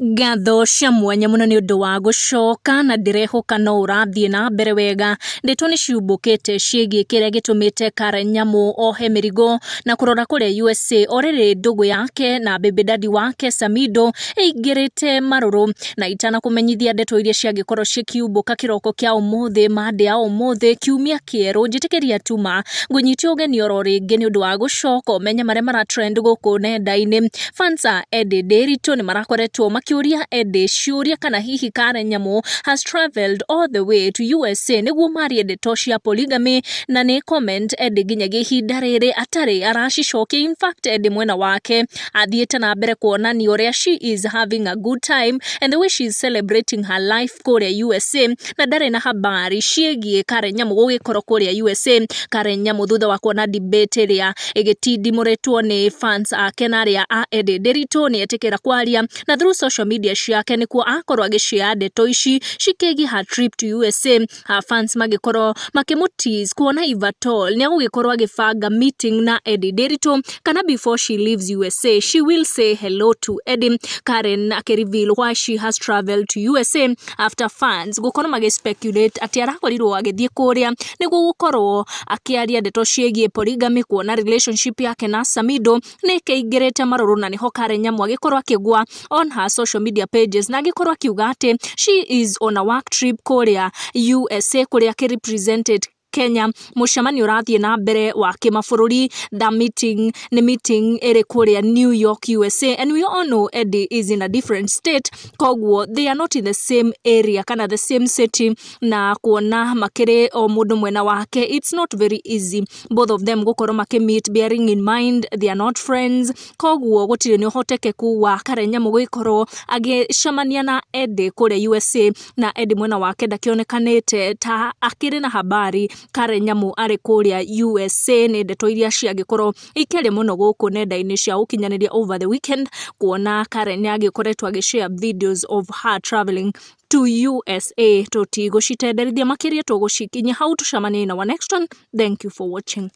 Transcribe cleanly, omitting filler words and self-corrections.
Ngatho cia mwanya mũno nĩ ũndũ wa gũcoka na ndĩrehoka no ũrathiĩ na mbere wega. Ndeto nĩ ciumbũkĩte ciĩgiĩ kĩrĩa gĩtũmĩte Karen Nyamu ohe mĩrigo na kũrora kũrĩa USA o rĩrĩ ndũgũ yake na baby daddy wake Samido ĩingĩrĩte marũrũ. Na itanakũmenyithia ndeto iria ciangĩkorwo cikiumbũka kĩroko kĩa ũmũthĩ, Monday ya ũmũthĩ, kiumia kĩerũ, njĩtĩkĩria tuma ngũnyite ũgeni oro rĩngĩ nĩ ũndũ wa gũcoka ũmenye marĩa mara trend gũkũ nenda-inĩ. Fans a Eddie Ndiritu nĩ marakoretwo makĩũria Eddie ciũria kana hihi Karen Nyamu has traveled all the way to USA nĩguo marie ndeto cia polygamy, na nĩ comment Eddie nginyagia ihinda rĩrĩ atarĩ aracicokia. In fact, Eddie mwena wake athiĩte na mbere kuonania ũrĩa she is having a good time and the way she is celebrating her life kũrĩa USA, na ndarĩ na habari ciĩgiĩ Karen Nyamu gũgĩkorwo kũrĩa USA. Karen Nyamu thutha wa kuona debate ĩrĩa ĩgĩtindimũrĩtwo nĩ fans ake na arĩa a Eddie Ndiritu, nĩ etĩkĩra kwaria na through social media ciake nĩkuo akorwo agĩshare ndeto ici cikĩgiĩ her trip to USA. Her fans magĩkorwo makĩmũtease kuona if at all nĩ agũgĩkorwo agĩbanga meeting na Eddie Ndiritu, kana before she leaves USA she will say hello to Eddie. Karen akĩreveal why she has traveled to USA after fans gũkorwo magĩ speculate atĩ arakorirwo agĩthiĩ kũrĩa nĩguo gũkorwo akĩaria ndeto ciĩgiĩ polygamy, kuona relationship yake na Samido nĩ ĩkĩingĩrĩte marũrũ, na nĩho Karen Nyamu agĩkorwo akĩgwa on her social media pages na agĩkorwo akiuga atĩ she is on a work trip kũrĩa USA, kũrĩa akĩ represented Kenya mũcemanio ũrathiĩ na mbere wa kĩmabũrũri. The meeting nĩ meeting ĩrĩ kũrĩa New York, USA, and we all know Eddie is in a different state, koguo they are not in the same area kana the same city, na kuona makĩrĩ o mũndũ mwena wake, it's not very easy both of them gũkorwo makĩ meet, bearing in mind they are not friends. Koguo gũtirĩ nĩ ũhotekeku wa Karen Nyamu gũgĩkorwo agĩcemania na Eddie kũrĩa USA, na Eddie mwena wake ndakĩonekanĩte ta akĩrĩ na habari Karen Nyamu arĩ kũrĩa USA. Nĩ ndeto iria ciagĩkorwo ikĩaria mũno gũkũ nenda-inĩ cia ũkinyanĩria over the weekend, kuona Karen nĩ agĩkoretwo agĩshare videos of her traveling to USA. Tũtigũcitenderithia makĩria, tũgũcikinyia hau. Tũcemanie na our next one. Thank you for watching.